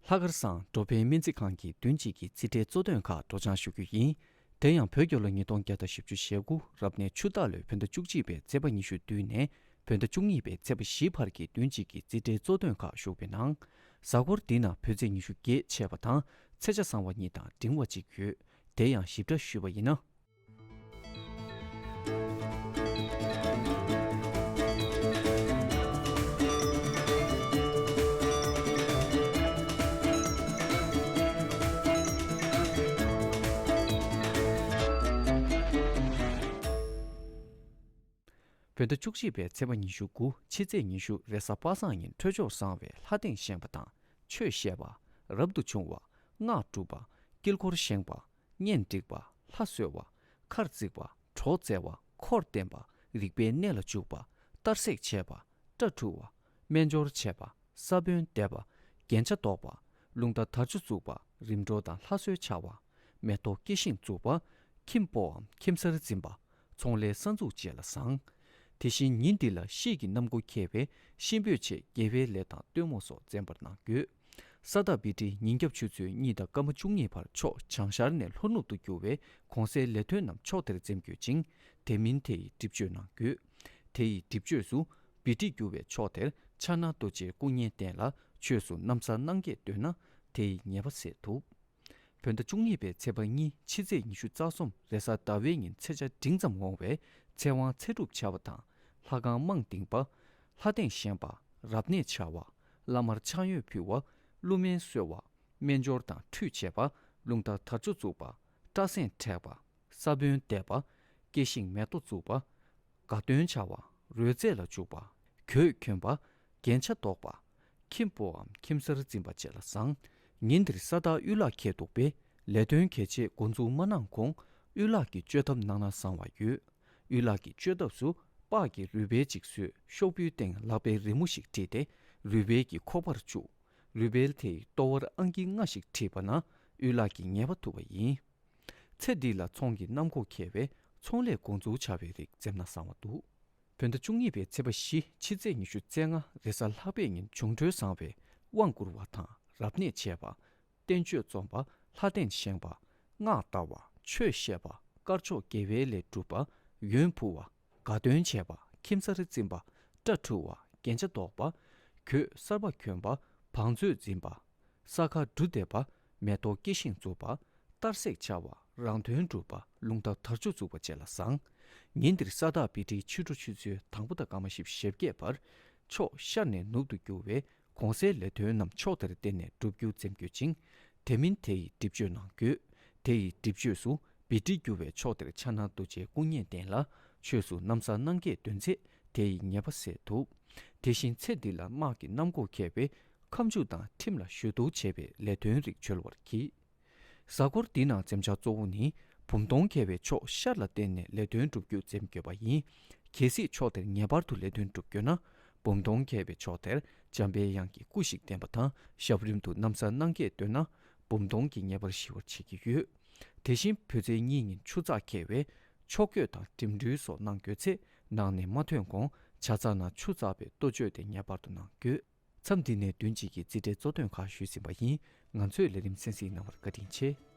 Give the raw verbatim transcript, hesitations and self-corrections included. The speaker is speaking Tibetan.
ལྷག་དཀར་སང་འགྲོ་ཕན་སྨན་རྩིས་ཁང་གི་བདུན་གཅིག་གི་རྩིས་ཁྲའི་གཙོ་དོན་ཁག་སྒྲོག་སྦྱང་ཞུ་རྒྱུ་ཡིན། དེ་ཡང་བོད་རྒྱལ་ལོ་ཉིས་སྟོང་བརྒྱ་དང་བཞི་བཅུ་ཞེ་དགུ་རབ་གནས་ཆུ་སྟག་ལོའི་བོད་ཟླ་བཅུ་གཅིག་པའི་ཚེས་པ་ཉི་ཤུ་བདུན་ནས་བོད་ཟླ་བཅུ་གཉིས་པའི་ཚེས་པ་བཞི་བར་གྱི་བདུན་གཅིག་གི་རྩིས་ཁྲའི་གཙོ་དོན་ཁག་ཞུགས་པའི་ནང་། གཟའ་འཁོར་འདི་ན་བོད་ཚེས་ཉི་ཤུ་བརྒྱད་ཆད་པ་དང་ཚེས་ཆ་གསང་བ་གཉིས་དང་འབྲིང་བ་གཅིག་ཡོད། དེ་ཡང་ཞིབ་ཕྲ་ཞུས་པ་ཡིན་ན། བོད་ཟླ་བཅུ་གཅིག་པའི་ཚེས་པ་ཉི་ཤུ་དགུ་ཕྱི་ཚེས་ཉི་ཤུ་རེས་གཟའ་པ་སངས་ཉིན་འཕྲོད་སྦྱོར་བཟང་བས་ལྷ་སྡིངས་བཞེངས་པ་དང་ཆོས་བཤད་པ། རབ་ཏུ་བྱུང་བ། སྔགས་སྒྲུབ་པ། དཀྱིལ་འཁོར་བཞེངས་པ། གཉེན་སྒྲིག་པ། ལྷ་གསོལ་བ། མཁར་བརྩིགས་པ། གྲོགས་བཙལ་བ། འཁོར་བསྟེན་པ། རིག་པའི་གནས་ལ་འཇུག་པ། གཏར་སྲེག་བྱེད་པ། སྐྲ་འཁྲུ་བ། སྨན་སྦྱོར་བྱེད་པ། ས་བོན་འདེབས་པ། རྒྱན་ཆ་འདོགས་པ། རླུང་རྟ་དར་ལྕོག་བཙུགས་པ། རིམ་གྲོ་དང་ལྷ་གསོལ་འཆའ་བ། མེ་ཏོག་སྐྱེ་ཤིང་བཙུགས་པ། ཁྱིམ་སྤོའམ་ཁྱིམ་གསར་འཛིན་པ། ཚོང་ལས་གསར་འཛུགས་བཅས་ལ་བཟང་། དེ་བཞིན་ཉིན་འདི་ལ་གཤིས་ཀྱི་གནམ་སྒོ་ཁེལ་བས་གཤིན་པོའི་ཆེད་དགེ་བའི་ལས་དང་སྟོན་མོ་སོགས་བཙན་པར་གནང་དགོས། ས་བདག་བི་ཏྲི་ཉིན་རྒྱབ་ཆུ་ཚོད་གཉིས་དང་སྐར་མ་བཅུ་གཉིས་བར་ཕྱོགས་བྱང་ཤར་ནས་ལྷོ་ནུབ་ཏུ་རྒྱུ་བས་གོང་གསལ་ལས་དོན་རྣམས་ཕྱོགས་དེར་འཛེམ་དགོས་ཅིང་དེ་མིན་དེ་ཡི་སྒྲིབ་གཅོད་གནང་དགོས། དེ་ཡི་སྒྲིབ་གཅོད་སུ་བི་ཏྲི་རྒྱུ་བའི་ཕྱོགས་དེར་ཕྱག་ན་རྡོ་རྗེའི་སྐུ་བརྙན་བསྟན་ལ་ཆོས་སུ་ནམ་བཟའ་གནང་གེས་འདོན་ན་དེ་ཡི་ཉེས་པ་སེལ་ཐུབ། བོད་ཟླ་བཅུ་གཉིས་པའི་ཚེས་པ་གཉིས་ཕྱི་ཚེས་ཉི་ཤུ་རྩ་གསུམ་རེས་གཟའ་ཟླ་བའི་ཉིན་ཚེས་ཆ་འབྲིང་ཙམ་འོང་བས་ཚེ་དབང་ཚེ་སྒྲུབ་བྱ་བ་དང་ལྷ་ཁང་རྨང་བཏིང་པ། ལྷ་སྡིངས་བཞེངས་པ། རབ་གནས་བྱ་བ། བླ་མར་ཕྱག་འོས་ཕུལ་བ། ཀླུ་སྨན་གསོལ་བ། སྨན་སྦྱོར་དང་ཁྲུས་བྱེད་པ། རླུང་རྟ་དར་ལྕོག་བཙུགས་པ། སྐྲ་སེན་བྲེག་པ། ས་བོན་འདེབས་པ། སྐྱེ་ཤིང་མེ་ཏོག་བཙུགས་པ། དགའ་སྟོན་བྱ་བ། རོལ་རྩེད་ལ་འཇུག་པ། གོས་གྱོན་པ། རྒྱན་ཆ་འདོགས་པ། ཁྱིམ་སྤོའམ་ཁྱིམ་གསར་འཛིན་པ་བཅས་ལ་བཟང་། ཉིན་འདིར་ས་བདག་གཡུལ་ལྷ་འཁེལ་འདུག་པས་ལས་དོན་གལ་ཆེ་འགོ་འཛུགས་མ་གནང་གོང་གཡུལ་ལྷ་གི་བཅོས་ཐབས་གནང་ན་བཟང་བ་ཡོད། གཡུལ་ལྷ་གི་བཅོས་ཐབས་སུ་སྤགས་ཀྱི་རུས་སྦལ་གཅིག་བཟོས་ཤོག་བུའི་སྟེང་ལག་པའི་རི་མོ་ཞིག་བྲིས་ཏེ་རུས་སྦལ་གྱི་ཁོག་པར་བཅུག་རུས་སྦལ་དེའི་ལྟོ་བར་ཨང་ཀི་ལྔ་ཞིག་བྲིས་པ་ན་གཡུལ་ལྷ་གི་ཉེས་པ་ཐུབ་པ་ཡིན། ཚེ་འདི་ལ་ཚོང་གི་གནམ་སྒོ་ཁེལ་བས་ཚོང་ལས་འགོ་འཛུགས་བྱ་བའི་རིགས་འཛེམ་ན་བཟང་བ་འདུག་བོད་ཟླ་བཅུ་གཉིས་པའི་ཚེས་པ་བཞི་ཕྱི་ཚེས་ཉི་ཤུ་རྩ་ལྔ་རེས་གཟའ་ལྷག་པའི་ཉིན་འབྱུང་འཕྲོད་བཟང་བས་དབང་བསྐུར་བ་དང་རབ་གནས་བྱེད་པ། བསྟན་བཅོས་རྩོམ་པ། ལྷ་སྡིངས་བཞེངས་པ། སྔགས་བཏབ་པ། ཆོས་བཤད་པ། དཀར་ཕྱོགས་དགེ་བའི་ལས་སྒྲུབ་པ། ཡོན་ཕུལ་བ། དགའ་སྟོན་བྱེད་པ། ཁྱིམ་གསར་འཛིན་པ། སྐྲ་འཁྲུ་བ། རྒྱན་ཆ་འདོགས་པ། གོས་གསར་པ་གྱོན་པ། བང་མཛོད་འཛིན་པ། ས་ཁ་འབྲུ་འདེབས་པ། མེ་ཏོག་སྐྱེ་ཤིང་འཛུགས་པ། གཏར་སྲེག་བྱ་བ། རང་དོན་སྒྲུབ་པ། རླུང་རྟ་དར་ལྕོག་འཛུགས་པ་བཅས་ལ་བཟང་། ཉིན་འདིར་ས་བདག་བི་ཏྲིའི་ཕྱི་དྲོ་ཆུ་ཚོད་དང་པོ་དང་སྐར་མ་བཞི་བཅུ་ཞེ་བརྒྱད་བར་ཕྱོགས་ཤར་ནས་ནུབ་ཏུ་རྒྱུ་བས་གོང་གསལ་ལས་དོན་རྣམས་ཕྱོགས་དེར་བརྟེན་ནས་བསྒྲུབ་རྒྱུ་འཛེམ་དགོས་ཅིང་། དེ་མིན་དེ་ཡི་སྒྲིབ་གཅོད་གནང་དགོས། དེ་ཡི་སྒྲིབ་གཅོད་སུ་བི་ཏྲི་རྒྱུ་བའི་ཕྱོགས་དེར་ཕྱག་ན་རྡོ་རྗེའི་སྐུ་བརྙན་བསྟན་ལ་ཆོས་སུ་ནམ་བཟའ་གནང་གེས་འདོན་ཚེ་དེ་ཡི་ཉེས་པ་སེལ་ཐུབ། དེ་བཞིན་ཚེ་འདི་ལ་དམག་གི་གནམ་སྒོ་ཁེལ་བས་ཁ་མཆུ་དང་ཁྲིམས་ལ་ཞུ་གཏུག་བྱེད་པའི་ལས་དོན་རིགས་འཆོལ་བར་གྱིས། གཟའ་འཁོར་འདི་ནང་འཛེམ་བྱ་གཙོ་བོ་ནི་བུམ་སྟོང་ཁེལ་བའི་ཕྱོགས་ཤར་ལ་བརྟེན་ནས་ལས་དོན་སྒྲུབ་རྒྱུ་འཛེམ་དགོས་པ་ཡིན། གལ་སྲིད་ཕྱོགས་དེར་ངེས་པར་དུ་ལས་དོན་སྒྲུབ་དགོས་ན་བུམ་སྟོང་ཁེལ་བའི་ཕྱོགས་དེར་འཇམ་པའི་དབྱངས་ཀྱི་སྐུ་ཞིག་བསྟན་པ་དང་ཞབས་རིམ་དུ་ནམ་བཟའ་གནང་གེས་འདོན་ན་བུམ་སྟོང་གི་ཉེས་པར་ཞི་བར་བྱེད་ཀྱི་ཡོད། དེ་བཞིན་བོད་ཚེས་གཉིས་ཉིན་ཆུ་ཚགས་ཁེལ་བས་ཕྱོགས་བསྐྱོད་དང་འགྲིམ་འགྲུལ་སོགས་གནང་དགོས་ཚེ་ནང་ནས་མ་ཐོན་གོང་ཇ་ཚགས་ནང་ཆུ་ཚགས་པའི་ལྟོ་སྤྱོད་དེ་ངེས་པར་དུ་གནང་དགོས། མཚམས་འདི་ནས་བདུན་གཅིག་གི་རྩིས་ཁྲའི་གཙོ་དོན་ཁག་ཞུས་ཟིན་པ་ཡིན། ང་ཚོའི་ལས་རིམ་གསན་གཟིགས་གནང་བར་བཀའ་དྲིན་ཆེ།